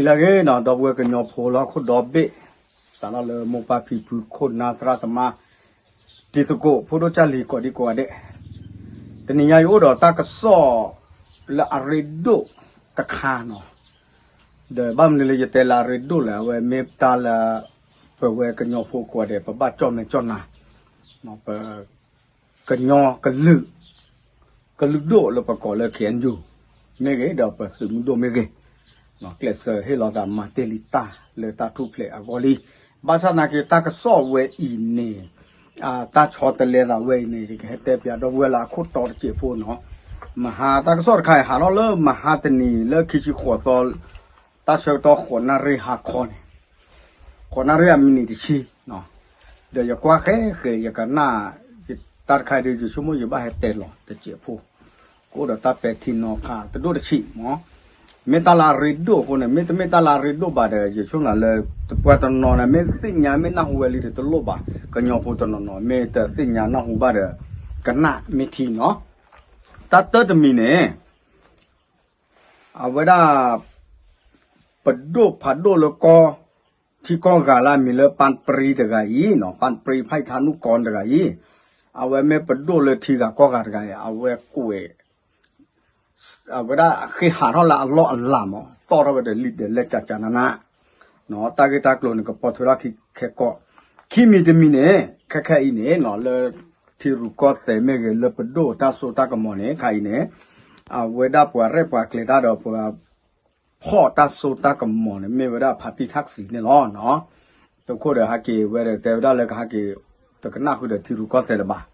လၢအဂ့ၤနီၤ ဒီပုၢ်ဝဲၢ်ကညီဖိလၢဟီၣ်ခိၣ်ဒီဘ့ၣ်, စးထီၣ်လၢမိၢ်ပၢ်ဖံဖု ခိၣ်နၢ်သရၣ်သမါ, တံၤသကိး ဖိဒိၣ်ကၢ်လံၤ ကိးဒံကိးဂၤဒဲး, တနံၤညါယအိၣ်ဒီးတၢ်ကစီၣ်လၢအရ့ဒိၣ်တခါနီၤ, ဒီးဘၣ်မနုၤလၢယတဲလၢအရ့ဒိၣ်လဲၣ် အဝဲမ့ၢ်တၢ်လၢ ပဝဲကညီဖိကိးဂၤဒဲး ပဘၣ်ကၠီၣ်မဲာ်ကၠီၣ်နါ, ပ ကညီကလုာ်, ကလုာ်ဒိၣ်လၢပကိးလၢ ခ့ၣ်အဲၣ်ယူၣ် မ့ၢ်ဂ့ၤ ဒီးပသုးမုၢ်ဒိၣ်မ့ၢ်ဂ့ၤ, ကျဲးစၢးဟ့ၣ်လီၤသးမၤတ့ၢ်လံတၢ်လၢတၢ်ထူၣ်ဖျဲးအဂီၢ်လံ. ဘၣ်ဆၣ်သနာ်က့ တၢ်ကစီၣ်ဝဲအံၤန့ၣ်, တၢ်ဆီတလဲသးဝဲအံၤန့ၣ် ယကဟဲတဲပၠးဒီပုၢ်ဝဲၢ်လၢအခိၣ်တီတစဲးဖိနီၤ, မဟါတၢ်ကစီၣ်တခါအံၤ ဟးထီၣ်လၢမဟါတနံၤလၢခံဆံဃိးသီ တၢ်ဆၢကတီၢ်ဃိးနၣ်ရံၣ်ဟါခီန့ၣ်, ဃိးနၣ်ရံၣ်အမံးနံးတဆံ, ဒီးယကွၢ်ဃဲဃဲ ယကနၣ်, တၢ်တခါအံၤဒီး ယဆိကမိၣ်ယဘၣ်ဟဲတဲလီၤတစဲးဖိ, ကအိၣ်ဒီးတၢ်ပဲာ်ထံနီၤဖးတဒိၣ်တဆံးမး, မ့ၢ်တၢ်လၢအရ့ဒိၣ်အဃိန့ၣ် မ့ၢ်တမ့ၢ်တၢ်လၢအရ့ဒိၣ်ဘၣ်ဒီး ယဆိကမိၣ်လၢ ပှၤတနီၤန့ၣ် မ့ၢ်သ့ၣ်ညါမ့ၢ်နၢ်ဟူဝဲလံဒီးတလိၣ်ဘၣ်, ကညီဖိတနီၤနီၤ မ့ၢ်တသ့ၣ်ညါနၢ်ဟူဘၣ်ဒီး ကနၣ်မ့ၢ်ထံနီၤ, တၢ်တၢတမံၤန့ၣ် အဝဲဒၣ် ပဒိၣ်ဖးဒိၣ်လၢကီၢ်ထံကီၢ်ဂၤလၢအမံၤလၢ ပၣ်ပြံတဂၤအံၤနီၤ, ပၣ်ပြံဖးထါနူၢ်ကီတဂၤအံၤ, အဝဲမ့ၢ်ပဒိၣ်လၢထံဂၤကီၢ်ဂၤတဂၤအံၤ အဝဲကွဲး, အဝဲဒၣ်ဃ့ဟးထီၣ်လၢအလီၢ်အလၤမး တီၣ်ထီၣ်ဝဲဒီးလံာ်ဒီးလဲၣ်ကကနန, တၢ်ဂ့ၢ်တၢ်ကျိၤန့ၣ် ကပိာ်ထွဲထီၣ်ခံခဲကီၢ်, ခံမံၤတမံၤန့ၣ် ခဲခဲအံၤန့ၣ်နီၤ လၢထံရူၢ်ကီၢ်သဲးမ့ၢ်ဂ့ၤ လၢပဒိၣ်တၢ်စိတၢ်ကမီၤန့ၣ် ခဲအံၤန့ၣ် အဝဲဒၣ်ပှၤရဲၣ်ပှၤကျဲၤတၢ်ဒီးပှၤ ဖီၣ်တၢ်စိတၢ်ကမီၤန့ၣ် မ့ၢ်ဝဲဒၣ်ဖါတံၢ်ထၣ်စံးန့ၣ်လီၤ. သုးခိၣ်ဒီးဟဲက့ၤဝဲဒီးတဲဝဲဒၣ်လၢကဟဲက့ၤ တကနၣ်ဃုာ်ဒီးထံရူၢ်ကီၢ်သဲးလၢၤဘၣ်.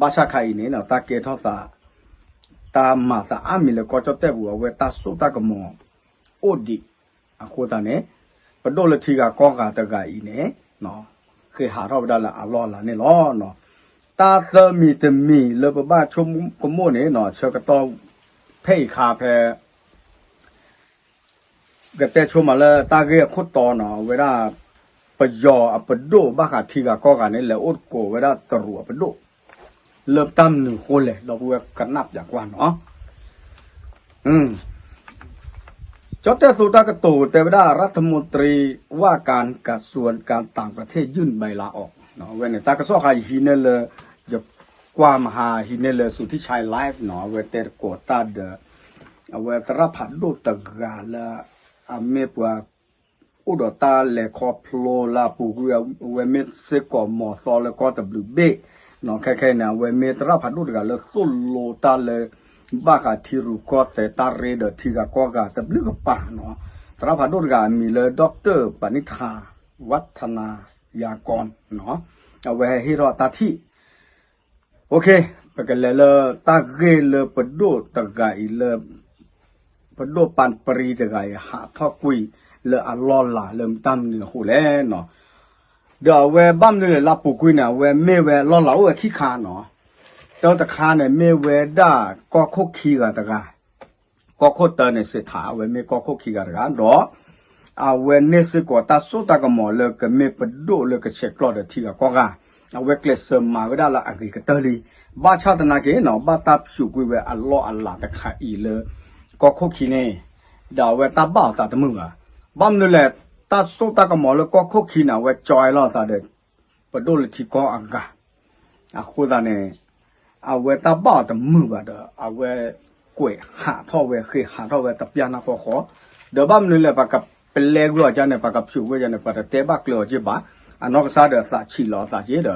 ဘၣ်ဆၣ်ခါအံၤန့ၣ် တၢ်ကဲထီၣ်သး တၢ်မၤသးအါမံၤလၢကီၢ်ကၠီၣ်တဲၣ်ပူၤ အဝဲတၢ်စိတၢ်ကမီၤအိၣ်ဒံး အဃိသတးန့ၣ် ပဒိၣ်လၢထံဂၤကီၢ်ဂၤတဂၤအံၤန့ၣ် ဃ့ဟးထီၣ်ဝဲဒၣ်လၢအလီၢ်အလၤန့ၣ်လီၤ. တၢ်သၢမံၤတမံၤလၢပဘၣ်ဆိကမိၣ်န့ၣ်နီၤ ဆၢကတီၢ်ဖဲအံၤခါဖဲ ကတဲဆိမးလၢတၢ်ဂ့ၢ်အခိၣ်တီနီၤ အဝဲဒၣ် ပယီၤအပဒိၣ်ဘၣ်ဃးထံဂၤကီၢ်ဂၤန့ၣ် လဲၤအိၣ်သကိးဝဲဒၣ်တရူးအပဒိၣ် လၢတၢ်မနုၤအဃိလဲၣ် ဒီပုၢ်ဝဲၢ်ကနၣ်ပၠးကွၢ်နီၤ. ကၠီၣ်တဲၣ်သိတၢ်ကတိၤတဲဝဲဒၣ် ရၢၣ်ထမူတရံ ဝၣ်ကၣ်ကၣ်စူၣ်ကၣ်တၢ်ကထ့ၣ်ယုၢ်ဘဲလါအီၤ အဝဲန့ၣ် တၢ်ကစီၣ်ဃါအံၤဟံးန့ၢ်လၢ ယကွၢ်မဟါဟံးန့ၢ်လၢ စူၤထံၣ်ဆါ live နီၤ အဝဲတဲသကိးတၢ်ဒီး အဝဲသရၣ်ဖးဒိၣ်တဂၤလၢ အမ့ၢ်ပှၤ အိၣ်ဒီးတၢ်လဲၤခီဖျိလၢအပူၤကွံာ် အဝဲမ့ၢ်စ့ၢ်ကီးမီၤသီလၢကီၢ်တဘျုးဘ့ၣ်နီၤ ခဲခဲအံၤန့ၣ် အဝဲမ့ၢ်သရၣ်ဖးဒိၣ်တဂၤလၢသိၣ်လိတၢ်လၢ ဘၣ်ဃးထံရူၢ်ကီၢ်သဲးတၢ်ရ့ဒီးထံဂၤကီၢ်ဂၤတဘျုးကပၤနီၤ သရၣ်ဖးဒိၣ်တဂၤအမံၤလၢ ဒီၣ်ကတၢၢ် ပၤနံၣ်ထၣ် ဝၣ်ထနၤယၤကီ အဝဲဟဲဟ့ၣ်ထီၣ်တၢ်ထံၣ် ပကလဲၤလၢတၢ်ဂ့ၢ်လၢပဒိၣ်တဂၤအံၤလၢ ပဒိၣ်ပၣ်ပြံတဂၤအံၤ ဟးထီၣ်ကွံာ်လၢအလီၢ်လၤလၢမတၢ်မနုၤအဃိလဲၣ်နီၤ ဒီးအဝဲဘၣ်မနုၤလဲၣ်လၢအပူၤကွံာ်န့ၣ် အဝဲမ့ၢ်ဝဲအလီၢ်လၤအိၣ်ဝဲခံခါနီၤ တၢတခါန့ၣ် မ့ၢ်ဝဲဒၣ်ကီၢ်ခိၣ်ခံဂၤတဂၤ ကီၢ်ခိၣ်တၢန့ၣ် စ့းထး အဝဲမ့ၢ်ကီၢ်ခိၣ်ခံဂၤတဂၤ ဒီး အဝဲန့ၢ်စ့ၢ်ကီးတၢ်စိတၢ်ကမီၤလၢကမ့ၢ်ပဒိၣ်လၢကဆဲးကျိးဒီးထံဂၤကီၢ်ဂၤ အဝဲကျဲးစၢးမၤဝဲဒၣ်လၢအဂ့ၤကတၢၢ်လံ ဘၣ်ဆၣ်သနာ်က့နီၤ ဘၣ်တၢ်ပၠိးကွံာ်ဝဲအလီၢ်အလၤတခါအံၤလၢ ကီၢ်ခိၣ်ခံန့ၣ် ဒီးအဝဲတၢ်ဘၣ်အီၤသးတမုာ်ဘၣ်. ဘၣ်မနုၤလဲၣ် တၢ်စိတၢ်ကမီၤလၢကီၢ်ခိၣ်ခံန့ၣ် အဝဲကၠီလီၤအသးဒီး ပဒိၣ်လၢထံကီၢ်အဂၤ အဃိသတးန့ၣ် အဝဲတၢ်ဘၣ်အီၤတမုာ်ဘၣ်ဒီး အဝဲကွဲးဟးထီၣ်ဝဲ ဃ့ဟးထီၣ်ဝဲတပျၢ်နၢ်ဃီဃီ ဒီးဘၣ်မနုၤလဲၣ် ပကပလဲကွံာ်အီၤကန့ၣ် ပကပၠိးကွံာ်ကန့ၣ် ပတတဲဘၣ်ကျၢၤအီၤက့ဘၣ်. အနီၢ်ကစၢ်ဒီးသးဆံးလီၤအသးက့ဒီး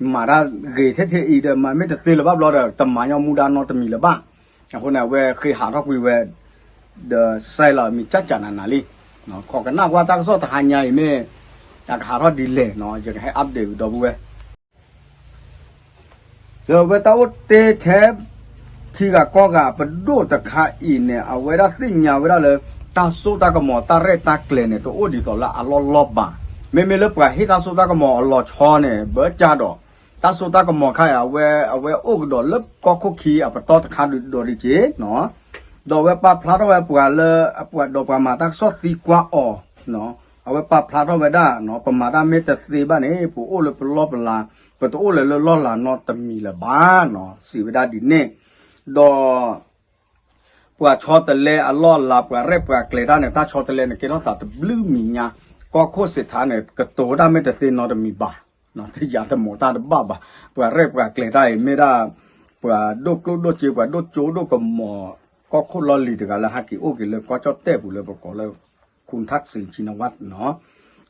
မၤတၢ်ဂ့ၤထဲထဲအံၤဒီး မၤမ့ၢ်တသ့လၢၤဘၣ်ဘျီဒီး တမၤညီမူဒါနီတမံၤလၢၤဘၣ်. အဃိန့ၣ် အဝဲဃ့ဟးထီၣ်ကွံာ်ဝဲ ဒီးစဲလီၤမံၤကၠၢ်ကၠၢ်နးနးလံ. ခီကနၣ်ကွၢ်တၢ်ကစီၣ်တဟါညါအံၤမ့ၢ် အကဟးထီၣ်ဒ်လဲၣ်နီၤ ယကဟဲ update ဒီပုၢ်ဝဲၢ် ဒီးအဝဲတၢ်အိၣ်တ့ထဲ ထံဂၤကီၢ်ဂၤပဒိၣ်တခါအံၤန့ၣ် အဝဲဒၣ်သ့ၣ်ညါဝဲဒၣ်လၢ တၢ်စိတၢ်ကမီၤ တၢ်ရဲၣ်တၢ်ကျဲၤန့ၣ် တအိၣ်ဒ်သိးလၢအလီၢ်လီၢ်ဘၣ်. မ့မ့ၢ်လၢပှၤဟ့ၣ်တၢ်စိတၢ်ကမီၤအလီၤဆီန့ၣ် ဘၣ်ကၢ်ဒီး တၢ်စိတၢ်ကမီၤခါအံၤ အဝဲ အဝဲအိၣ်ကဒီးလၢကီၢ်ခိၣ်ခံအပတီၢ်တခါဒုးဒီးဒ်က့နီၤ ဒီးအဝဲပာ်ဖျါထီၣ်ဝဲပှၤလၢအပှၤဒီးပှၤမၤတၢ်ကစီၣ်သံကွၢ်အီၤ အဝဲပာ်ဖျါထီၣ်ဝဲဒၣ် ပမၤတၢ်မ့ၢ်တသ့ဘၣ်န့ၣ် ပအိၣ်လၢပလီၢ်ပလၤ ပတအိၣ်လၢၤလၢလီၢ်လၤနီတမံၤလၢၤဘၣ်နီၤ စံးဝဲဒၣ်ဒ်န့ၣ် ဒီး ပှၤဆီတလဲအလီၢ်အလၤ ပှၤရဲၣ်ပှၤကျဲၤတၢ်န့ၣ် တၢ်ဆီတလဲန့ၣ် ကဲထီၣ်သးတဘျုးမံၤညါ, ကီၢ်ခိၣ်စ့းထါန့ၣ် ကတိၤတၢ်မ့ၢ်တသ့နီတမံၤဘၣ်, တယာ်တမီၤတၢ်တဘၣ်ဘၣ်, ပှၤရဲၣ်ပှၤကျဲၤတၢ်အံၤ မ့ၢ်ဒၣ် ပှၤဒိၣ်ကျိၣ်ဒိၣ်စ့ ပှၤဒိၣ်ကၠိဒိၣ်ကမီၤ ကီၢ်ခိၣ်လီၢ်လံၤတဂၤလၢဟးက့ၤအိၣ်က့ၤလၢကီၢ်ကၠီၣ်တဲၣ်ပူၤလၢပကိးလၢ ခူၣ်ထၣ်စံးဆံနဝၣ်နီၤ,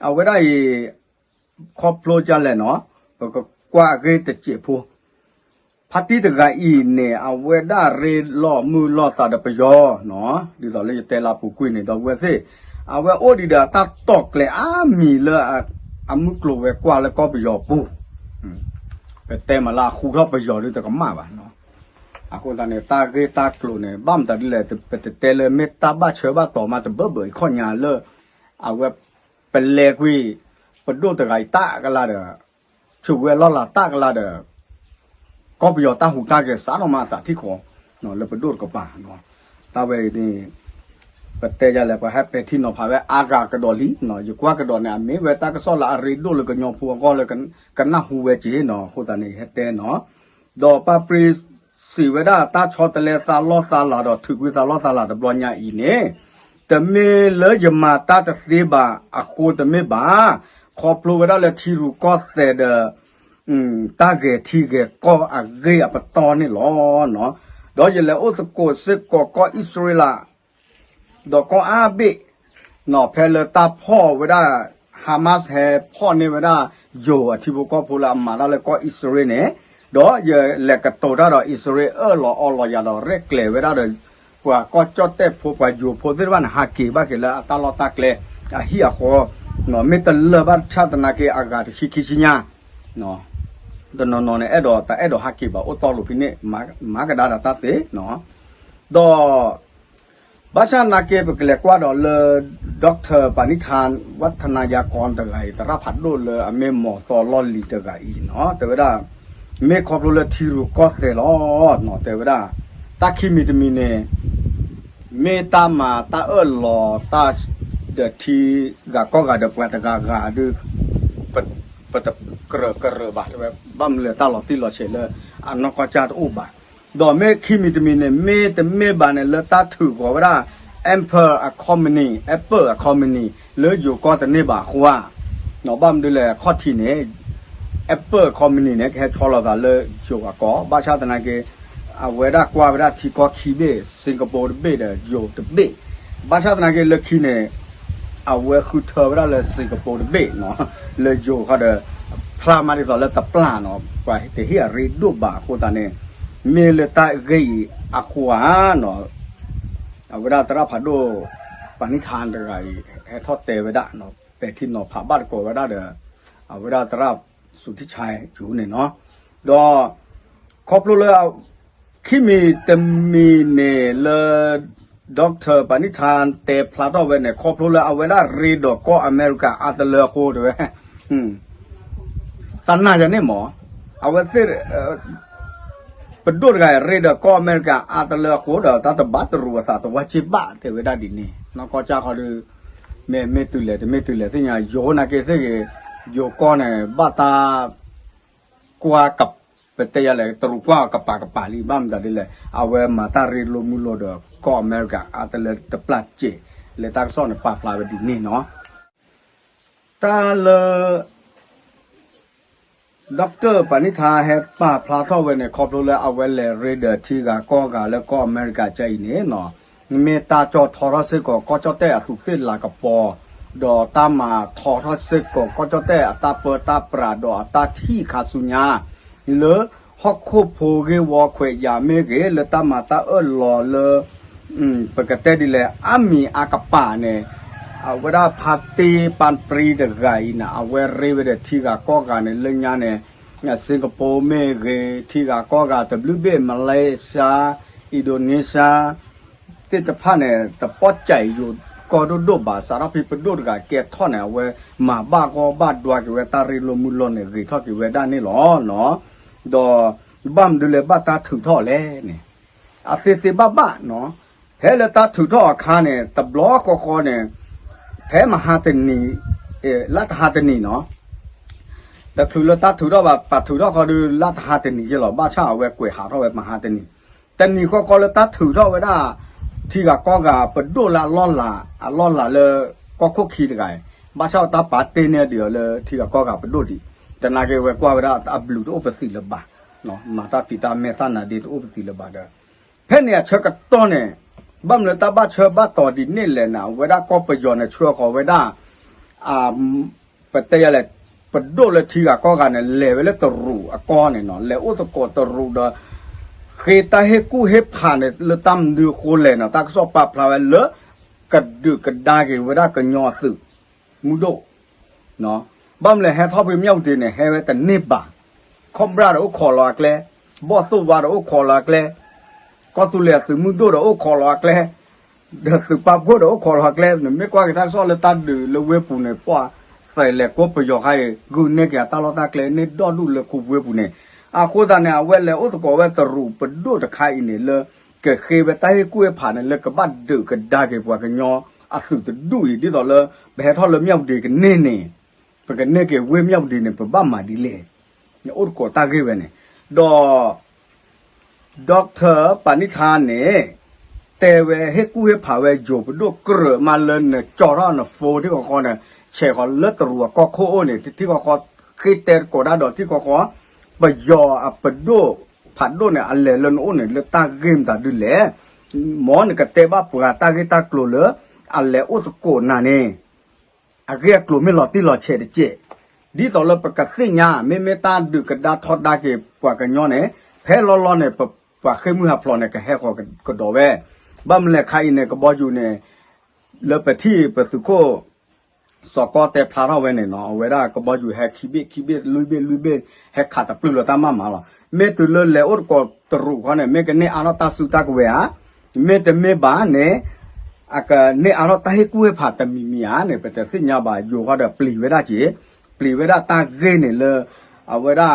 အဝဲဒၣ်အံၤ ခီဖျိဒ်လဲၣ်နီၤ, ပကကွၢ်အဂ့ၢ်တစဲးဖိ ဖါတံၢ်တဂၤအံၤန့ၣ် အဝဲဒၣ်ရ့လိာ်မုာ်လိာ်သးဒီးပယီၤနီၤ, ဒ်သိးလၢယတဲလၢအပူၤကွံာ်န့ၣ် ဒီပုၢ်ဝဲၢ်သ့ၣ်, အဝဲအိၣ်ဒံးဒီးအတၢ်တီၣ်ကျဲၤအါမံၤလၢ အမုၢ်ကျိၤဝဲၤကွာ်လၢကီၢ်ပယီၤပူၤ, ပတဲမးလၢအဃူထီၣ်ပယီၤဒုးတကမၣ်ဘၣ်နီၤ, အဃိသတးန့ၣ် တၢ်ဂ့ၢ်တၢ်ကျိၤန့ၣ် ဘၣ်မတၤဒ်လဲၣ် ပတတဲလၢမ့ၢ်တၢ်ဘၣ်ဆၢဘၣ်တီၤမးတဘၢဘၢအံၤခီၣ်ညါလၢ အဝဲ ပလဲၤကွံာ် ပဒိၣ်တဂၤအံၤတၢ်ကလါဒီး ဆူးဝဲလီၢ်လၤတၢ်ကလါဒီး ကီၢ်ပယီၤတၢ်ဟူးတၢ်ဂဲၤစးထီၣ်မးအသးထံၣ်ဃီ လၢပဒိၣ်တကပၤ, တၢ်ဝဲအံၤန့ၣ် ပတဲယၤလဲၣ် ပှၤဟဲပဲာ်ထံနီၤဖးဝဲအါဂၤကဒီးလံ, ယကွၢ်ကဒီးန့ၣ် အမ့ၢ်ဝဲတၢ်ကစီၣ်လၢအရ့ဒိၣ်လၢကညီဖိအဂီၢ်လၢ ကနၢ်ဟူဝဲက့ၤနီၤ, အဃိသတးန့ၣ် ယဟဲတဲနီၤ ဒီးပၢ်ပြံစံးဝဲဒၣ်တၢ်ဆီတလဲသးလီၢ်သးလၤဒီးထုးကွံာ်သးလီၢ်သးလၤတဘျီညါအံၤန့ၣ်, တမ့ၢ်လၢယမၤတၢ်တသ့ဘၣ်အဃိတမ့ၢ်ဘၣ်, ခီဖျိဝဲဒၣ်လၢထံရူၢ်ကီၢ်သဲးဒီး တၢ်ဂဲၤထံဂဲၤကီၢ်အဂ့ၢ်အပတီၢ်န့ၣ်လီၤ. ဒီးယလဲၤအိၣ်သကိးစ့ၢ်ကီးကီၢ်အံၣ်စရ့လး ဒီးကီၢ်အါဘ့ၣ်, ဖဲလၢတၢ်ဖီၣ်ဝဲဒၣ် Hamas ဟဲဖီၣ်န့ၢ်ဝဲဒၣ် ယိၤအထံဖိကီၢ်ဖိလၢအမၤတၢ်လၢကီၢ်အံၣ်စရ့လးန့ၣ်, ဒီးယလဲၤကတိၤတၢ်ဒီးအံၣ်စရ့လးအၢၣ်လီၤအီလီၤယၤဒီးရဲၣ်ကျဲၤဝဲဒၣ်ဒီး ပှၤကီၢ်ကၠီၣ်တဲၣ်ဖိ ပှၤယိၤဖိသ့ၣ်တဖၣ်န့ၣ် ဟးက့ၤဘၣ်က့ၤလၢအတၢ်လီၢ်တၢ်ကျဲ အဟံၣ်အဃီ မ့ၢ်တလၢာ်ဘၣ်ဆၣ်သနာ်က့ အဂၤတဆံခံဆံညါ တနီၤနီၤန့ၣ် အဲၣ်ဒိးတၢ်အဲၣ်ဒိးဟးက့ၤဘၣ်အိၣ်တီၢ်လိာ်ဖဲန့ၣ် မၤကဒါဒီးတၢ်သ့နီၤ, ဒီး ဘၣ်ဆၣ်သနာ်က့ ပကလဲၤကွၢ်ဒီးလၢ Doctor ပၤနံၣ်ထါ ဝဲထနါယါကီတဂၤအံၤ သရၣ်ဖးဒိၣ်လၢအမ့ၢ်မီၤသီလီၢ်လံၤတဂၤအံၤနီၤ တဲဝဲဒၣ် မ့ၢ်ခီဖျိလၢထံရူၢ်ကီၢ်သဲးလီၤနီၤ တဲဝဲဒၣ် တၢ်ခံမံၤတမံၤန့ၣ် မ့ၢ်တၢ်မၤတၢ်အၢၣ်လီၤတၢ် ဒီးထံဂၤကီၢ်ဂၤဒီးပှၤတဂၤဂၤဒုး ပတကြၢးကရၢၢ်ဘၣ် တဲဝဲ ဘၣ်မနုၤလဲၣ်တၢ်လီၤတံၢ်လီၤဆဲးလၢအနီၢ်ကီၢ်ကၢ်တအိၣ်ဘၣ်, ဒီးမ့ၢ်ခံမံၤတမံၤန့ၣ် မ့တမ့ၢ်ဘၣ်န့ၣ် လၢတၢ်ထုးဃီၤဝဲဒၣ် Apple အ company, Apple အ company လၢယိၤကီၢ်တန့ၢ်ဘၣ်အဃိဧါ, ဘၣ်မနုၤလဲၣ်အခီၣ်ထံးန့ၣ် Apple company န့ၣ် ကဟဲဆီလီၤသးလၢယိၤအကီၢ် ဘၣ်ဆၣ်သနာ်က့ အဝဲဒၣ်ကွၢ်ဝဲဒၣ်ထံကီၢ်ခံဘ့ၣ် Singapore တဘ့ၣ်ဒီးယိၤတဘ့ၣ်, ဘၣ်ဆၣ်သနာ်က့လၢခံန့ၣ် အဝဲဃုထၢဝဲဒၣ်လၢ Singapore တဘ့ၣ်နီၤ လၢယိၤခီဒီး ဖျါမးဒ်သိးလၢတပျၢ်နီၤ ပှၤတဟ့ၣ်အရ့ဒိၣ်ဘၣ်အဃိသတးန့ၣ် မ့ၢ်လၢတၢ်ဂ့ၢ်အံၤအဃိဧါနီၤ အဝဲဒၣ်သရၣ်ဖးဒိၣ် ပၤနံၣ်ထါတဂၤအံၤ ဟဲထီၣ်တဲဝဲဒၣ်နီၤ ပဲာ်ထံနီၤဖးဘၣ်တကိးဝဲဒၣ်ဒီး အဝဲဒၣ်သရၣ်စူၤထံဆါယိၤန့ၣ်နီၤ ဒီး ခီဖျိလၢ ခံမံၤတမံၤန့ၣ်လၢ Doctor ပၤနံၣ်ထါတဲဖျါထီၣ်ဝဲန့ၣ် ခီဖျိလၢအဝဲဒၣ်ရ့ဒီးကီၢ်အမဲရကၤအါတလၢအဃိတဲဝဲ သနာ်ယၤန့ၣ်မး အဝဲသ့ၣ် ပဒိၣ်တဂၤအံၤ ရ့ဒီးကီၢ်အမဲရကၤအါတလၢအဃိဒီး တၢ်တဘၣ်တရူးအသးတဝါစ့ၢ်ဘၣ် တဲဝဲဒၣ်ဒ်န့ၣ် နီၢ်ကီၢ်ကၢ်ခီဒီး မ့ၢ်မ့ၢ်တုၤလဲၣ်တမ့ၢ်တုၤလဲၣ်သ့ၣ်ညါ ယိၤနာ်က့သ့ၣ်ဂ့ၤ ယိၤကီၢ်န့ၣ် ဘၣ်တၢ် ကွၢ်က ပတဲယၤလဲၣ် တရူးကွၢ်အီၤကပၤကပၤလံ ဘၣ်မတၤဒ်လဲၣ် အဝဲမၤတၢ်ရ့လိာ်မုာ်လိာ်ဒီးကီၢ်အမဲရကၤအါတလၢတပျၢ်စဲး လၢတၢ်ကစီၣ်န့ၣ်ပာ်ဖျါဝဲဒ်န့ၣ်နီၤ တၢ်လၢ Doctor ပၤနံၣ်ထါဟဲပာ်ဖျါထီၣ်ဝဲန့ၣ် ခီဖျိလၢအဝဲလဲၤရ့ဒီးထံဂၤကီၢ်ဂၤလၢကီၢ်အမဲရကၤကါအံၤန့ၣ်နီၤ မ့ၢ်တၢ်ကၠီထီထီၣ်စ့ၢ်ကီးကီၢ်ကၠီၣ်တဲၣ်အသူးသ့ၣ်လၤကပီၤ ဒီးတၢ်မၤထီထီၣ်စ့ၢ်ကီးကီၢ်ကၠီၣ်တဲၣ်အတၢ်ပၢတၢ်ပြးဒီးအတၢ်ထံၣ်ခါဆူညါ လၢဟီၣ်ခိၣ်ဖိဂ့ၢ်ဝီခွဲးယာ်မ့ၢ်ဂ့ၤ လၢတၢ်မၤတၢ်အၢၣ်လီၤလၢ ပကတဲဒ်လဲၣ် အါမံၤအါကပၤန့ၣ် အဝဲဒၣ်ဖါတံၢ်ပၣ်ပြံတဂၤအံၤန့ၣ် အဝဲရ့ဝဲဒီးထံဂၤကီၢ်ဂၤန့ၣ် လၢညါန့ၣ် Singapore မ့ၢ်ဂ့ၤ ထံဂၤကီၢ်ဂၤတဘျုးဘ့ၣ် Malaysia Indonesia သ့ၣ်တဖၣ်န့ၣ် တပီၢ်ကၠဲးယိၤကီၢ်ဒိၣ်ဒိၣ်ဘၣ် စးထီၣ်ဖဲပဒိၣ်တဂၤကဲထီၣ်န့ၣ် အဝဲမၤဘၣ်ဂီၢ်ဘၣ်ဒွါက့ၤဝဲတၢ်ရ့လိာ်မုာ်လိာ်န့ၣ် ဂ့ၤထီၣ်က့ၤဝဲဒၣ်န့ၣ်လီၤ. ဒီးဘၣ်မနုၤလဲၣ်ဘၣ်တၢ်ထုးထီၣ်လဲၣ်န့ၣ် အသ့သ့ဘၣ်ဘၣ်နီၤ ဖဲလၢတၢ်ထုးထီၣ်အခါန့ၣ် တဘျီဃီဃီန့ၣ် ဖဲမဟါတနံၤ လါတဟါတနံၤနီၤ တချုးလၢတၢ်ထုးထီၣ်ဘၣ် ပာ်ထုးထီၣ်ဃီဒီးလါတဟါတနံၤယဲလီၤ ဘၣ်ဆၣ်အဝဲကွဲးဟးထီၣ်ဝဲမဟါတနံၤ တနံၤဃီဃီလၢတၢ်ထုးထီၣ်ဝဲဒၣ် ထံဂၤကီၢ်ဂၤပဒိၣ်လၢအလီၢ်လၤ အလီၢ်လၤလၢ ကီၢ်ခိၣ်ခံတဂၤအံၤ ဘၣ်ဆၣ်တၢ်ပာ်တ့ၢ်န့ၢ်ဒံးအီၤလၢထံဂၤကီၢ်ဂၤပဒိၣ်ဒံး, သနာ်က့ဝဲကွၢ်ဝဲဒၣ်အဘျုးတအိၣ်ပသံးလၢၤဘၣ်, မၤတၢ်ဖံးတၢ်မၤသၣ်နၤဒ့တအိၣ်ပသံးလၢၤဘၣ်ဒီး ဖဲန့ၣ်အဆၢကတီၢ်န့ၣ် ဘၣ်မနုၤလၢတၢ်ဘၣ်ဆၢဘၣ်တီၤဒ်န့ၣ်လဲၣ်န့ၣ် အဝဲဒၣ်ကီၢ်ပယီၤန့ၣ် ဆှၢဃီၤဝဲဒၣ် ပတဲယၤလဲၣ် ပဒိၣ်လၢထံဂၤကီၢ်ဂၤန့ၣ် လဲၤဝဲလၢတရူးအကီၢ်န့ၣ်နီၤ လဲၤအိၣ်သကိးတရူးဒီး ဃ့တၢ်ဟ့ၣ်ကူၣ်ဟ့ၣ်ဖးန့ၣ်လၢတၢ်မနုၤအဃိလဲၣ်နီၤ တၢ်ကစီၣ်ပာ်ဖျါဝဲလၢ ကဒုးကဒါက့ၤဝဲဒၣ်ကညီအသုးမုၢ်ဒိၣ် ဘၣ်မနုၤလဲၣ် ဟဲထီၣ်ဖဲမၠၣ်ဝတံၤန့ၣ် ဟဲဝဲတန့ၢ်ဘၣ်, ခီၣ်ဘြၣ်ဒီးအိၣ်ခိးလီၤအကျဲ, ဘီၣ်သိၣ်ဝါဒီးအိၣ်ခိးလီၤအကျဲ, ကီၢ်သူလ့ၤအသုးမုၢ်ဒိၣ်ဒီးအိၣ်ခိးလီၤအကျဲ, ဒီးသုးပာ်ဖှိၣ်ဒီးအိၣ်ခိးလီၤအကျဲ, နမ့ၢ်ကွၢ်က့ၤတၢ်ကစီၣ်လၢတၢ်ဒုးလၢဝ့ၢ်ပူၤန့ၣ် ပှၤသဲးလဲၤကိးပယီၤခါအံၤ ဂုာ်န့ၢ်က့ၤအတၢ်လီၢ်တၢ်ကျဲန့ၢ်ဒီဒူၣ်လၢခူပူၤဝ့ၢ်ပူၤန့ၣ်, အဃိသတးန့ၣ် အဝဲလဲၤအိၣ်သကိးဝဲတရူးပဒိၣ်တခါအံၤန့ၣ်လၢ ကဃ့ဝဲတၢ်ဟ့ၣ်ကူၣ်ဟ့ၣ်ဖးန့ၣ်လၢကဘၣ်ဒုးကဒါက့ၤပှၤကညီအသုးတဒူၣ်အံၤ ဒ်သိးလၢ ပဟဲထီၣ်လၢမၠၣ်ဝတံၤကန့ၢ်န့ၣ် ပကန့ၢ်က့ၤဝ့ၢ်မၠၣ်ဝတံၤန့ၣ် ပဘၣ်မၤဒ်လဲၣ်, အိၣ်သကိးတၢ်ဂ့ၢ်ဝဲန့ၣ်, ဒီး Doctor ပာ်နံၣ်ထါန့ၣ် တဲဝဲဟ့ၣ်ကူၣ်ဟ့ၣ်ဖးဝဲယိၤပဒိၣ်ကြၢးမးလၢနကၠီထီၣ်န phone ထံၣ်ဃီဃီန့ၣ် ဆဲးဃီၤလၢတရူးအကီၢ်ခိၣ်အိၣ်န့ၣ် ထံၣ်ဃီဃီ ဃ့တဲသကိးတၢ်ဒီးထံၣ်ဃီဃီ ပယီၤအပဒိၣ်ဖးဒိၣ်န့ၣ် အလဲၤလၢနအိၣ်န့ၣ် လၢတၢ်ဂ့ၢ်မတၤဒုလဲၣ်, မ်နကတဲဘၣ်ပှၤတၢ်ဂ့ၢ်တၢ်ကျိၤလၢ အလဲၤအိၣ်သကိးနၤန့ၣ် အဂ့ၢ်အကျိၤမ့ၢ်လီၤတံၢ်လီၤဆဲးတက့ၢ်, ဒ်သိးလၢပကသ့ၣ်ညါ မ့မ့ၢ်တၢ်ဒုးကဒါထီဒါက့ၤပှၤကညီန့ၣ် ဖဲလီၤလီၤန့ၣ် ပှၤဃ့ၢ်မုၢ်ဟးဖျိးန့ၣ် ကဟဲဃီၤကဒီးဝဲ, ဘၣ်မနုၤလဲၣ်ခါအံၤန့ၣ် ကဘီယူၤန့ၣ် လၢပထံၣ်ပသုးခိၣ် စီၤကီတဲဖျါထီၣ်ဝဲန့ၣ်နီၤ အဝဲဒၣ်ကဘီယူၤဟဲခံဘ့ၣ်ခံဘ့ၣ်လွံၢ်ဘ့ၣ်လွံၢ်ဘ့ၣ် ဟဲခးတပျုၢ်လီၤတၢ်မၤမၤလီၤ. မ့ၢ်တုၤလၢလဲၤအိၣ်သကိးတရူးခီန့ၣ် မ့ၢ်ကန့ၢ်အါထီၣ်တၢ်စုတၢ်ကဝဲၤဧါ, မ့တမ့ၢ်ဘၣ်န့ၣ် အကန့ၢ်အါထီၣ်တၢ်ဟ့ၣ်ကူၣ်ဟ့ၣ်ဖးတမံၤမံၤဧါန့ၣ် ပတသ့ၣ်ညါဘၣ်. ယိၤဃီဒီးပျံၤဝဲဒၣ်က့ၤ, ပျံၤဝဲဒၣ်တၢ်ဂ့ၢ်န့ၣ်လၢ အဝဲဒၣ်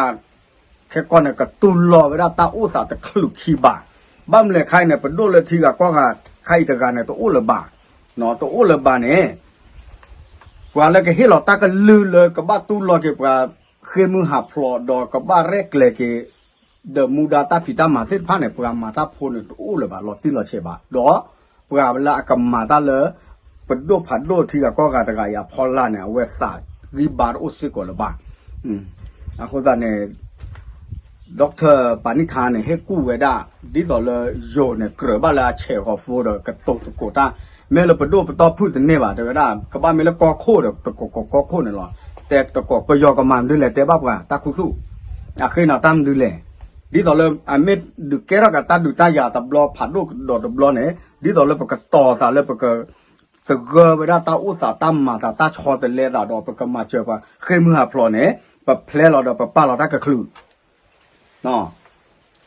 ခဲကီၢ်န့ၣ် ကတူၢ်လိာ်ဝဲဒၣ်တၢ်အိၣ်သးတချုးခံဘၣ်. ဘၣ်မနုၤလဲၣ်ခါအံၤန့ၣ် ပဒိၣ်လၢထံဂၤကီၢ်ဂၤခါအံၤတဂၤန့ၣ် တအိၣ်လၢၤဘၣ်, တအိၣ်လၢၤဘၣ်န့ၣ် ပှၤလၢကဟ့ၣ်လီၤတၢ်ကလုၢ်လၢကဘၣ်တူၢ်လိာ်က့ၤပှၤဃ့ၢ်မုၢ်ဟးဖျိး ဒီးကဘၣ်ရဲၣ်ကျဲၤက့ၤ ဒီးမူဒါတၢ်ဖံးတၢ်မၤသ့ၣ်တဖၣ်န့ၣ် ပှၤမၤတၢ်ဖိန့ၣ် တအိၣ်လၢၤဘၣ် လီၤတံၢ်လီၤဆဲးဘၣ်. ဒီးပှၤလၢအကမၤတၢ်လၢ ပဒိၣ်ဖးဒိၣ်ထံဂၤကီၢ်ဂၤတဂၤအံၤအဖီလာ်န့ၣ် အဝဲသးဂံၢ်ဘါတအိၣ်စ့ၢ်ကီးလၢၤဘၣ်. အဃိသတးန့ၣ် Doctor ပာ်နံၣ်ထါန့ၣ် ဟ့ၣ်ကူၣ်ဝဲဒၣ် ဒ်သိးလၢယိၤန့ၣ် ကြၢးဘၣ်လၢအဆဲးဃီၤ phone ဒီးကတိၤသကိးတၢ်, မ့ၢ်လၢပဒိၣ်ပတီၢ်ဖုၣ်တန့ၢ်ဘၣ် တဲဝဲဒၣ် ကဘၣ်မ့ၢ်လၢကီၢ်ခိၣ်ဒီး တကိးကိးကီၢ်ခိၣ်န့ၣ်လီၤ. တဲသကိး ပယီၤကမၤမနုၤလဲၣ် တဲဘၣ်ပှၤ တၢ်ခူသူၣ် အဃ့နီၤတၢ်မနုၤလဲၣ်. ဒ်သိးလၢအမ့ၢ်ဒုးကဲထီၣ်က့ၤတၢ်ဒုးတၢ်ယၤတဘျီ ဖးဒိၣ်ကဒီးတဘျီန့ၣ် ဒ်သိးလၢပကတီၤသးလၢပက သဂၢၢ်ဝဲဒၣ်တၢ်အိၣ်သးတၢ်မၤသးတၢ်ဆီတလဲသးဒီး ပကမၤစၢၤပှၤဃ့ၢ်မုၢ်ဟးဖျိးန့ၣ် ပဖျဲလီၤဒီးပပာ်လီၤတၢ်ကချုး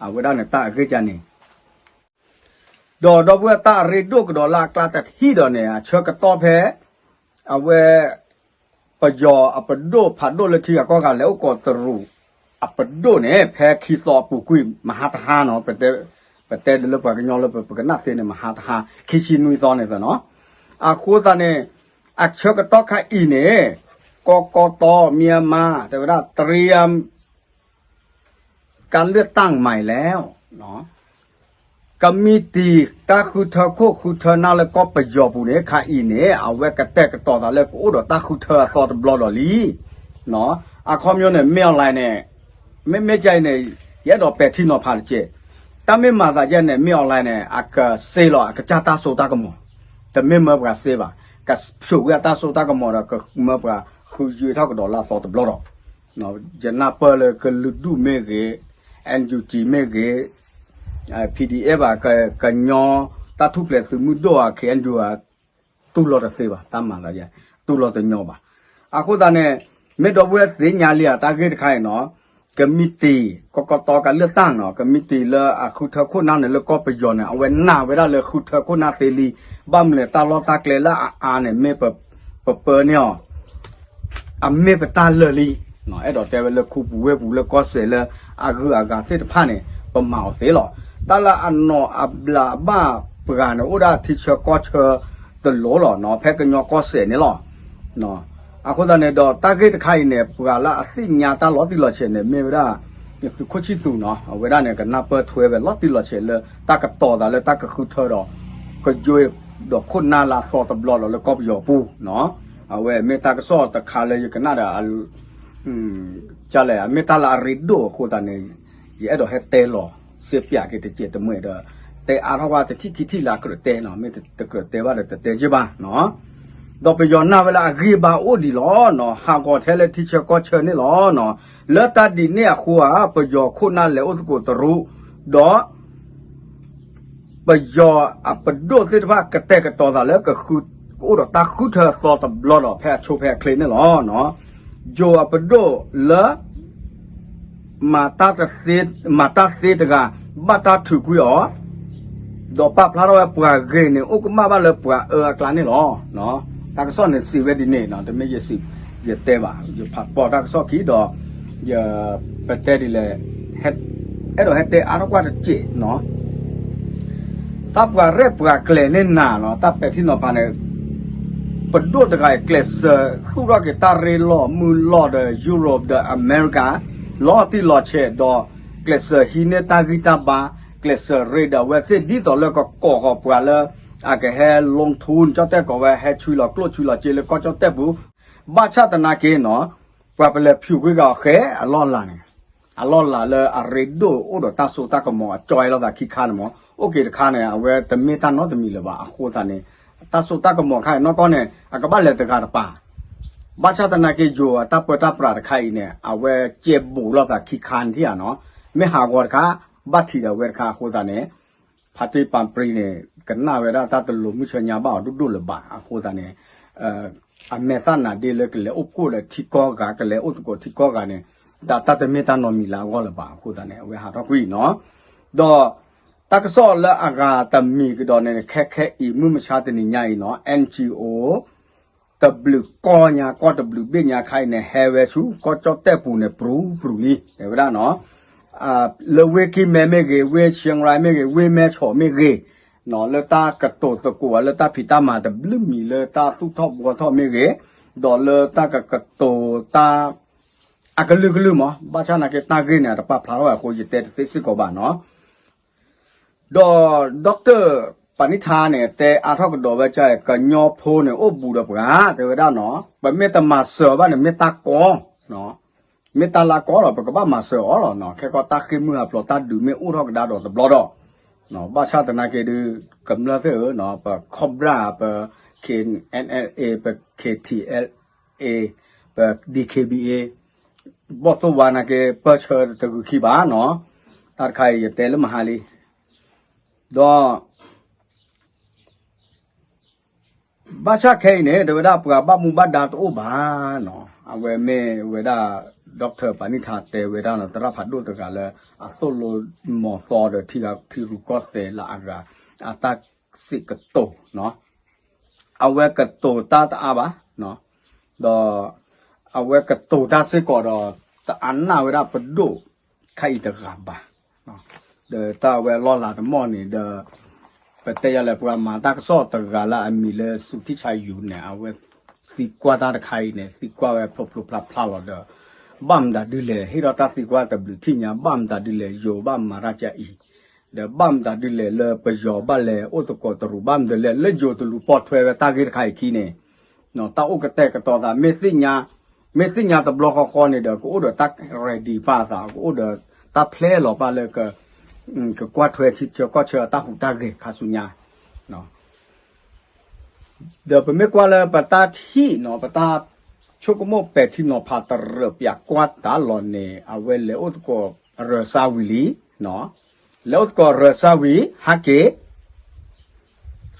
အဝဲဒၣ်န့ၣ်တၢ်အဂ့ၢ်ကန့ၣ် ဒီးဒီပုၢ်ဝဲၢ်တၢ်အရ့ဒိၣ်ကဒီးလၢအကျါတထံၣ်ဒီးန့ၣ် အဆၢကတီၢ်ဖဲ အဝဲ ပယီၤအပဒိၣ်ဖးဒိၣ်လၢထံဂၤကီၢ်ဂၤလဲၤအိၣ်ကိးတရူး အပဒိၣ်န့ၣ် ဖဲခံသီအပူၤကွံာ် မဟါတဟါနီၤ ပတဲဒ်လၢပှၤကညီလၢပကနၣ်သ့န့ၣ် မဟါတဟါ ခံဆံနွံသီန့ၣ်သ့နီၤ. အဃိသတးန့ၣ် အဆၢကတီၢ်ခါအံၤန့ၣ် ကီကီတီ မံမါ တဲဝဲဒၣ် တြံယ การเลือกตั้งใหม่แล้ว ကမံးတံာ်တၢ်ဃုထၢခိၣ်ဃုထၢနၢ်လၢကီၢ်ပယီၤပူၤန့ၣ် ခါအံၤန့ၣ် အဝဲကတဲာ်ကတီၤသးလၢကအိၣ်ဒီးတၢ်ဃုထၢအသီတဘျီဒီးလံ. အခီပညီန့ၣ် မ့ၢ် online န့ၣ် မ့မ့ၢ်ကဲအံၤန့ၣ် ယအဲၣ်ဒိးပဲာ်ထံနီၤဖးတက့ၢ်. တၢ်မ့ၢ်မၤသးယဲန့ၣ် မ့ၢ် online န့ၣ် အကစ့လီၤ အကစၢ်တၢ်စိတၢ်ကမီၤ, တမ့ၢ်မၢပှၤစ့ဘၣ်, ကဖျိးဝဲတၢ်စိတၢ်ကမီၤဒီး ကမၢပှၤဃုယုထီၣ်ကဒီးလၢအသီတဘျီဒီး ယနၢ်ပၢၢ်လၢကလုာ်ဒူၣ်မ့ၢ်ဂ့ၤ, NUG မ့ၢ်ဂ့ၤ, PDF ဘၣ်, ကညီတၢ်ထူၣ်ဖျဲးသုးမုၢ်ဒိၣ်ဧါ, KNU ဧါ, တူၢ်လိာ်တသ့ဘၣ်, တၢ်မၤလၢ တူၢ်လိာ်တညီဘၣ်. အဃိသတးန့ၣ် မ့ၢ်ဒီပုၢ်ဝဲၢ်သ့ၣ်ညါလံဧါ တၢ်ဂ့ၢ်တခါအံၤနီၤ, ကမံးတံာ် ကီကီတီ การเลือกตั้ง နီၤ, ကမံးတံာ်လၢအဃုထၢခိၣ်နၢ်န့ၣ် လၢကီၢ်ပယီၤန့ၣ် အဝဲနာ်ဝဲဒၣ်လၢဃုထၢခိၣ်နၢ်သ့လံ. ဘၣ်မနုၤလဲၣ် တၢ်လီၢ်တၢ်ကျဲလၢအအါန့ၣ် မ့ၢ်ပပၢန့ၢ်အီၤ အမ့ၢ်ပတၢ်လၢာ်လံ. အဲၣ်ဒိးတဲဝဲလၢခူပူၤဝ့ၢ်ပူၤလၢကီၢ်စဲၣ်လၢ အဂုၤအဂၤသ့ၣ်တဖၣ်န့ၣ် ပမၤအီၤသ့လီၤ. တၢ်လၢအနီၢ်အဘျးအဘၣ်ပှၤန့ၣ် အိၣ်ဒၣ်ထံဆၢကီၢ်ဆၢတလိၤလီၤနီၤ, ဖဲကညီကီၢ်စဲၣ်န့ၣ်လီၤ. အဃိသတးန့ၣ်ဒီး တၢ်ဂ့ၢ်တခါအံၤန့ၣ် ပှၤလၢအသ့ၣ်ညါတၢ်လီၤတံၢ်လီၤဆဲးန့ၣ် မ့ၢ်ဝဲဒၣ် သုးခိၣ်ဆံၣ်သူးနီၤ, အဝဲဒၣ်န့ၣ် ကနၢ်ပၢၢ်ထွဲဝဲလီၤတံၢ်လီၤဆဲးလၢ တၢ်ကတီၤသးလၢတၢ်ကဃုထၢဒီး က ပယိၤဒီးခိၣ်နၢ်လၢအသီတဘျီဒီးလၢကီၢ်ပယီၤပူၤနီၤ, အဝဲမ့ၢ်တၢ်ကစီၣ်တခါလၢယကနၣ်ဒီး ကလဲၣ် အမ့ၢ်တၢ်လၢအရ့ဒိၣ်အဃိသတးန့ၣ် ယအဲၣ်ဒိးဟဲတဲလီၤစ့ပၠးက့ၤတစဲးတမှဲာ်ဒီး တဲအါထီၣ်ဝဲတထံၣ်ခံထံၣ်လၢအကြၢးတဲနီၤ, မ့ၢ်တကြၢးတဲဘၣ်ဒီးတတဲယ့ၢ်ဘၣ်နီၤ. ဒီးပယီၤနၢ်ဝဲလၢအဂံၢ်ဘါအိၣ်ဒံးလီၤနီၤ, ဟးဂီၤထဲလၢထံဆၢကီၢ်ဆၢန့ၣ်လီၤနီၤ. လၢတၢ်ဒ်န့ၣ်အဃိဧါ ပယီၤခိၣ်နၢ်လဲၤအိၣ်သကိးတရူး ဒီး ပယီၤအပဒိၣ်သ့ၣ်တဖၣ်ကတဲာ်ကတီၤသးလၢ ကအိၣ်ဒီးတၢ်ဃုထၢအသီတဘျီဒီး ဖဲအဆိဖဲအချ့န့ၣ်လီၤ. ယိၤအပဒိၣ်လၢ မၤတၢ်သ့တဂၤ ဘၣ်တၢ်ထုးကွံာ်အီၤ ဒီးပာ်ဖျါထီၣ်ဝဲပှၤဂ့ၤန့ၣ် အိၣ်ကမၣ်ဘၣ်လၢပှၤအၢအကျါန့ၣ်လီၤ. တၢ်ကစီၣ်န့ၣ်စံးဝဲဒ်န့ၣ်နီၤ, တမ့ၢ်ယစံး ယတဲဘၣ်, ယဖးပိာ်တၢ်ကစီၣ်ခံဒီး ယ ပတဲဒ်လဲၣ် အဲၣ်ဒိးဟဲတဲအါထီၣ်ကွၢ်တစဲးနီၤ. တၢ်ပှၤရဲၣ်ပှၤကျဲၤန့ၣ်နၤနီၤ, တၢ်ပဲာ်ထံနီၤဖးန့ၣ် ပဒိၣ်တဂၤအံၤ ကျဲးစၢးသူၣ်ထီၣ်က့ၤတၢ်ရ့လိာ်မုာ်လိာ်ဒီး Europe ဒီး America လီၤတံၢ်လီၤဆဲးဒီး ကျဲးစၢးဟံးန့ၢ်တၢ်ဂံၢ်တၢ်ဘါ, ကျဲးစၢးရ့ဒီးအဝဲသ့ၣ်ဒ်သိးလၢကကိးဃီၤပှၤလၢ အကဟဲ လီထူ ကၠီၣ်တဲၣ်ကိးဝဲ ဟဲဆွံလီၤကျိၣ်ဆွံလီၤစ့လၢကီၢ်ကၠီၣ်တဲၣ်ပူၤ, ဘၣ်ဆၣ်သနာ်က့နီၤ ပှၤပလဲၤဖၠူးကွံာ်က့ၤအီၤဃဲအလီၢ်လၤန့ၣ် အလီၢ်လၤလၢအရ့ဒိၣ်အိၣ်ဒီးတၢ်စိတၢ်ကမီၤအကၠီဝဲလိာ်သးခံခါန့ၣ်မး, အိၣ်က့ၤတခါန့ၣ် အဝဲတမ့ၢ်တၢ်နီတမံၤလၢၤဘၣ်အဃိသတးန့ၣ်, တၢ်စိတၢ်ကမီၤခါအံၤနီၢ်ကီၢ်န့ၣ် အကဘၣ်လဲၤတဂၤတပၤ, ဘၣ်ဆၣ်သနာ်က့ယိၤအတၢ်ပၢတၢ်ပြးတခါအံၤန့ၣ် အဝဲကဲဘူးလိာ်သးခံခါန့ၣ်ထံၣ်ဧါနီၤ, မ့ၢ်ဟးဂီၤတခါ ဘၣ်ထံးဒီးဝဲတခါအဃိသတးန့ၣ် ဖါတံၢ်ပၤပြံန့ၣ် ကနၣ်ဝဲဒၣ်တၢ်တလိၤမုၢ်ဆၢညါဘၣ်အီၤဒိၣ်ဒိၣ်လၢၤဘၣ်အဃိသတးန့ၣ်, အမဲာ်သၣ်နၤဒ့လၢကလဲၤအိၣ်ဖှိၣ်ဒီးထံကီၢ်ဂၤ ကလဲၤအိၣ်သကိးထံကီၢ်ဂၤန့ၣ်, တၢ်တမ့ၢ်တၢ်နီတမံၤလၢအဂီၢ်လၢၤဘၣ်အဃိသတးန့ၣ် အဝဲဟးထီၣ်ကွံာ်နီၤ, ဒီးတၢ်ကစီၣ်လၢအဂၤတမံၤကဒီးန့ၣ် ခဲခဲအံၤ မုၢ်မဆါတနံၤညါအံၤနီၤ NGO တဘျုးကီၢ်ညါ ကီၢ်တဘျုးဘ့ၣ်ညါခါအံၤန့ၣ် ဟဲဝဲဆူ ကီၢ်ကၠီၣ်တဲၣ်ပူၤန့ၣ် ပြူၤပြူၤလံ တဲဝဲဒၣ်နီၤ, လၢဝ့ၢ်ကံၢ်မဲမ့ၢ်ဂ့ၤ, ဝ့ၢ်ဆံရၣ်မ့ၢ်ဂ့ၤ, ဝ့ၢ်မဲၢ်ဆီးမ့ၢ်ဂ့ၤ, လၢတၢ်ကတိၤသကိးအီၤလၢတၢ်ဖံးတၢ်မၤတဘျုးမံၤလၢတၢ်သူၣ်ထီၣ်ဘှီထီၣ်မ့ၢ်ဂ့ၤ, ဒီးလၢတၢ်ကကတိၤတၢ် အကလုာ်ကလုာ်မး, ဘၣ်ဆၣ်သနာ်က့တၢ်ဂ့ၢ်န့ၣ် အတပာ်ဖျါထီၣ်ဝဲအဃိ ယတဲတသ့စ့ၢ်ကီးဘၣ်နီၤ. ဒီး doctor ပၤနံၣ်ထါန့ၣ် တဲအါထီၣ်ကဒီးဝဲကၠၢ် ကညီဖိန့ၣ် အိၣ်ဘူးဒီးပှၤ တဲဝဲဒၣ်နီၤ, ပမ့ၢ်တမၤစၢၤအီၤဘၣ်န့ၣ် မ့ၢ်တၢ်ကီ, မ့ၢ်တၢ်လၢကီဒီး ပကဘၣ်မၤစၢၤအီၤလီၤနီၤ, ခဲကီၢ်တၢ်ဃ့ၢ်မုၢ်ဟးဖျိးတၢ်ဒုးမ့ၢ်အိၣ်ထီၣ်ကဒါဒီးတဘျီဒီး ဘၣ်ဆၣ်သနာ်က့ဒုး ကမျၢၢ်သ့ၣ်ဧၢ, ပ Cobra ပ K N L A ပ K T L A ပ D K B A ဘီၣ်သိၣ်ဝါနာ်က့ ပၢၢ်ဆၢတဂုာ်ခံဘၣ်နီၤ, တၢ်တခါအံၤယတဲလၢမဟါလံ, ဒီး ဘၣ်ဆၣ်ခဲအံၤန့ၣ် တဲဝဲဒၣ်ပှၤဘၣ်မူဘၣ်ဒါတအိၣ်ဘၣ်နီၤ, အဝဲမ့ၢ်ဝဲဒၣ် doctor ပၤနံၣ်ထါတဲဝဲဒၣ်နီၤ, သရၣ်ဖးဒိၣ်တဂၤလၢ အသိၣ်လိမီၤသီဒီးထံဂၤထံရူၢ်ကီၢ်သဲးလၢအဂၤ အတၢ်စံးကတိၤနီၤ, အဝဲကတိၤတၢ်တအါဘၣ်, ဒီး အဝဲကတိၤတၢ်စ့ၢ်ကီးဒီး တအါနၢ်ဝဲဒၣ်ပဒိၣ်ခါအံၤတဂၤဘၣ်, ဒီးတၢ်ဝဲအလီၢ်လၤတမီၢ်န့ၣ်ဒီး ပတဲယၤလဲၣ် ပှၤမၤတၢ်ကစီၣ်တဂၤလၢအမံၤလၢ စူၤထံၣ်ဆါယူၤ န့ၣ် အဝဲသံကွၢ်တၢ်တခါအံၤန့ၣ် သံကွၢ်ဝဲဖျိဖျိဖျါဖျါလီၤဒီး ဘၣ်မတၤဒ်လဲၣ် ဟ့ၣ်ထီၣ်တၢ်သံကွၢ်တဘျုးထံၣ်ညါ ဘၣ်မတၤဒ်လဲၣ် ယိၤဘၣ်မၤတၢ်ကါအံၤ, ဒီးဘၣ်မတၤဒ်လဲၣ်လၢပယီၤဘၣ်လဲၤအိၣ်သကိးတရူး ဘၣ်မတၤလဲၣ် လၢယိၤတလူၤပိာ်ထွဲဝဲတၢ်ဂ့ၢ်တခါအံၤခံန့ၣ် တၢ်အိၣ်ကတဲာ်ကတီၤသး မ့ၢ်သ့ၣ်ညါ မ့ၢ်သ့ၣ်ညါတဘျီဃီဃီန့ၣ်ဒီး ကအိၣ်ဒီးတၢ် ready ပာ်သး ကအိၣ်ဒီးတၢ်ဖျဲလီၤပာ်လၢ ကကွၢ်ထွဲထံဆၢကီၢ်ဆၢအတၢ်ဟူးတၢ်ဂဲၤခါဆူညါ ဒီးပမ့ၢ်ကွၢ်လၢပတၢ်ထံၣ်နီၤ ပတၢ်ဆိကမိၣ်ပဲာ်ထံနီၤဖးတရၢၣ်ပၠးကွၢ်တၢ်လီၤန့ၣ် အဝဲလဲၤအိၣ်သကိး ရၢၢ်စၢ်ဝံၤလံ, လဲၤအိၣ်သကိးရၢၢ်စၢ်ဝံၤ ဟဲက့ၤ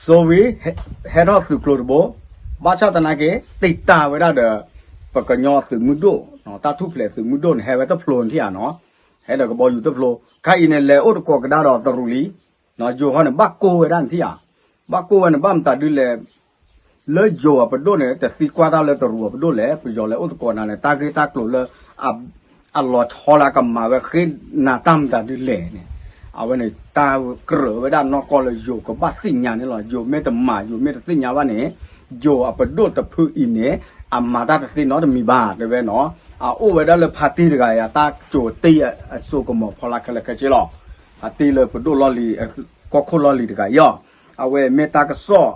စိဝံၤ ဟဲထီၣ်သုးကျိၤတဘိ, ဘၣ်ဆၣ်သနာ်က့ တံာ်တာ်ဝဲဒၣ်ဒီး ပကညီသုးမုၢ်ဒိၣ် တၢ်ထူၣ်ဖျဲးသုးမုၢ်ဒိၣ်န့ၣ် ဟဲဝဲတဖျိန့ၣ်ထံၣ်ဧါနီၤ, ဟဲဒီးကဘီယူၤတဖျိ, ခါအံၤန့ၣ် လဲၤအိၣ်သကိးကဒါဒီးတရူးလံ, ယိၤဟီန့ၣ် ဘၣ်ကိၢ်ဝဲဒၣ်န့ၣ်ထံၣ်ဧါ, ဘၣ်ကိၢ်ဝဲန့ၣ် ဘၣ်မတၤဒ်လဲၣ် လၢယိၤအပဒိၣ်န့ၣ် တသံကွၢ်တၢ်လၢတရူးအပဒိၣ်လဲၣ်, ပယီၤလဲၤအိၣ်သကိးနၤန့ၣ် တၢ်ဂ့ၢ်တၢ်ကျိၤလၢ အလီၤဆီလၢအကမၤဝဲဃ့နၤတၢ်မတၤဒ်လဲၣ်န့ၣ်, အဝဲန့ၣ် တၢ်ကြၢးဝဲဒၣ်နီၢ်ကီၢ်လၢယိၤကဘၣ်သ့ၣ်ညါန့ၣ်လီၤ. ယိၤမ့ၢ်တမၤ ယိၤမ့ၢ်တသ့ၣ်ညါဘၣ်န့ၣ် ယိၤအပဒိၣ်တဖုအံၤန့ၣ် အမၤတၢ်တသ့နီတမံၤဘၣ် တဲဝဲနီၤ. အအိၣ်ဝဲဒၣ်လၢဖါတံၢ်တဂၤအံၤ အတၢ်ကၠိၤတ့ၢ်အစိကမီၤဖီလာ်ခဲလၢာ်ခဲဆ့လီၤ. ဖါတံၢ်လၢပဒိၣ်လီၢ်လံၤ ကီၢ်ခိၣ်လီၢ်လံၤတဂၤအံၤလီၤ. အဝဲမ့ၢ်တၢ်ကစီၣ်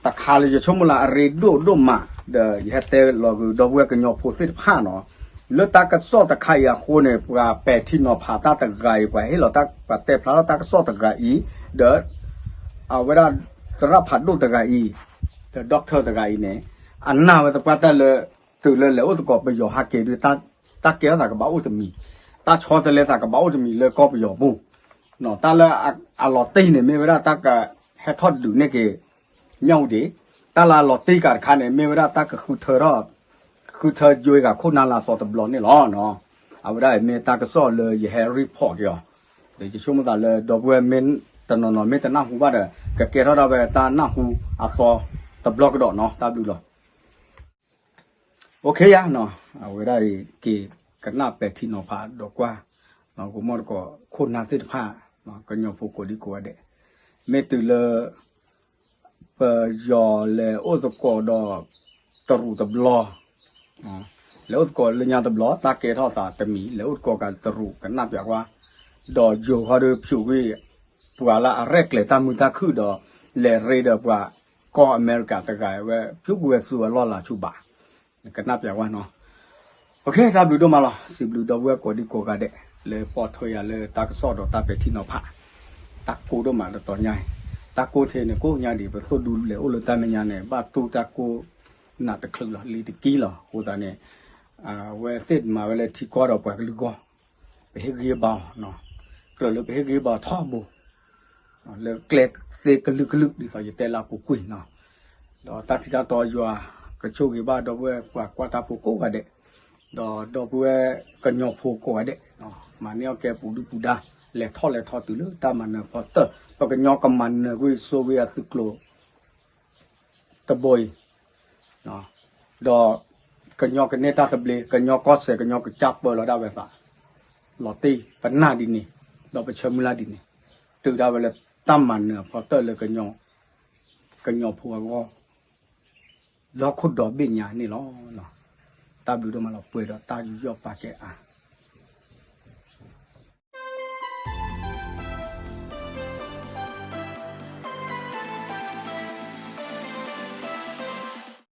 တခါလၢယဆိကမိၣ်လၢအရ့ဒိၣ်ဒိၣ်မး, ဒီးယဟဲတဲလီၤဂုာ်ဒီပုၢ်ဝဲၢ်ကညီဖိသ့ၣ်တဖၣ်နီၤ, လၢတၢ်ကစီၣ်တခါအံၤအဃိန့ၣ် ပှၤပဲာ်ထံနီၤဖးတၢ်တဂၤအံၤ ပှၤဟ့ၣ်လီၤတၢ် ပှၤတဲဖျါထီၣ်တၢ်ကစီၣ်တဂၤအံၤ, ဒီး အဝဲဒၣ်သရၣ်ဖးဒိၣ်တဂၤအံၤ, ဒီး doctor တဂၤအံၤန့ၣ် အနာ်ဝဲသပှၢ်တၢၢ်လၢ တုၤလၢလဲၤအိၣ်သကိးပယီၤဟဲက့ၤဒီး တၢ်ကဲထီၣ်သးကဘၣ်အိၣ်တမံၤ, တၢ်ဆီတလဲသးကဘၣ်အိၣ်တမံၤလၢကီၢ်ပယီၤပူၤ, တၢ်လၢအလီၤတံၢ်န့ၣ် မ့ၢ်ဝဲဒၣ်တၢ်ကဟဲထီၣ်ဒုးန့ၢ်က့ၤ မၠၣ်ဝတံၣ်, တၢ်လၢအလီၤတံၢ်ကးတခါန့ၣ် မ့ၢ်ဝဲဒၣ်တၢ်ကဃုထၢထီၣ် ဃုထၢယိၤဂၤခိၣ်နၢ်လၢအသီတဘျီန့ၣ်လီၤ. အဝဲဒၣ်အံၤမ့ၢ်တၢ်ကစီၣ်လၢယဟဲ report က့ၤအီၤ, ဒီးယဆိကမိၣ်သးလၢဒီပုၢ်ဝဲၢ်မ့ၢ်တနီၤနီၤမ့ၢ်တနၢ်ဟူဘၣ်ဒီး ကကဲထီၣ်ဒၣ်ဝဲတၢ်နၢ်ဟူအသီတဘျီကဒီးနီၤ, တၢ်ဘျုးလီၤ. OK ယါနီၤ, အဝဲဒၣ်အံၤက့ၤကနၣ်ပဲာ်ထံနီၤဖးဒီးကွၢ် ဂီၤမီၢ်တကိးခိၣ်နၢ်သ့ၣ်တဖၣ်, ကညီဖိကိးဒံကိးဂၤဒဲး, မ့ၢ်တုၤလၢ ပယီၤလဲၤအိၣ်သကိးဒီးတရူးတဘျီ, လဲၤအိၣ်သကိးလၢညါတဘျီ တၢ်ကဲထီၣ်သးတမံၤ လဲၤအိၣ်သကိးကးတရူးကနၣ်ပၠးကွၢ်, ဒီးယိၤခီဒီးဖၠူးကွံာ် ပှၤလၢအရဲၣ်ကျဲၤတၢ်မုာ်တၢ်ခုၣ်ဒီး လဲၤရ့ဒီးပှၤကီၢ်အမဲရကၤတဂၤဝဲ ဖၠူးကွံာ်ဝဲသူအလီၢ်လၤဆူဘၣ်, ကနၣ်ပၠးကွၢ်နီၤ. OK တၢ်ဘျုးဒိၣ်မးလီၤ. စံးဘျုးဒီပုၢ်ဝဲၢ်ကိးဒံကိးဂၤဒဲး လၢပိာ်ထွဲယၤလၢတၢ်ကစီၣ်ဒီးတၢ်ပဲာ်ထံနီၤဖး, တၢ်ကိၢ်ဒိၣ်မးတတီၤညါအံၤ, တၢ်ကိၢ်ထဲန့ၣ်ကိၢ်ညါဒံး ပသိၣ်ဒူလဲၤအိၣ်လၢတၢ်မဲာ်ညါန့ၣ် ဘၣ်တူၢ်တၢ်ကိၢ်နးတချုးလီၤ လံတကံလီၤ. အဃိသတးန့ၣ် အဝဲသ့ၣ်မၤဝဲလၢထံကီၢ်ဒီးပှၤကလုာ်ဂီၢ်, ပဟ့ၣ်ဂံၢ်ဘါအီၤ, ကြၢးလၢပဟ့ၣ်ဂံၢ်ဘါအီၤထီဘိ လၢကျဲသ့ကလုာ်ကလုာ် ဒ်သိးယတဲလၢအပူၤကွံာ်နီၤ, ဒီးတၢ်ထံတၢ်တီယွၤကဆိၣ်ဂ့ၤဘၣ်ဒီပုၢ်ဝဲၢ်ပှၤကွၢ်တၢ်ဖိကိးဂၤဒဲး, ဒီးဒီပုၢ်ဝဲၢ်ကညီဖိကိးဂၤဒဲး, မၤန့ၢ်အီၣ်ကဲပူၤဒုၣ်ပူၤဒါ, လဲၤထီၣ်လဲၤထီတုၤလၢတၢ်မၤနၢၤဖီတၢၢ်, ပကညီကမၤနၢၤကွံာ်စိဝ့အသုးကျိၤ တဘိအံၤ, ဒီးကညီကန့ၢ်တၢ်သဘျ့ ကညီကီၢ်စဲၣ် ကညီကစၢ်ပၢလီၤဒၣ်ဝဲသး, လီၤတံၢ်ပနၢ်ဒ်န့ၣ်, ဒီးပဆၢမုၢ်လၢ်ဒ်န့ၣ်, တုၤဒၣ်ဝဲလၢတၢ်မၤနၢၤအဖီတၢၢ်လၢ ကညီဖိအဂီၢ် ဒီခိၣ်ဒီဘ့ၣ်ညါန့ၣ်လီၤ. တၢ်ဘျုးဒိၣ်မးလီၤ ပှဲၤဒီးတၢ်ယူးယီၣ်ပာ်ကဲအါ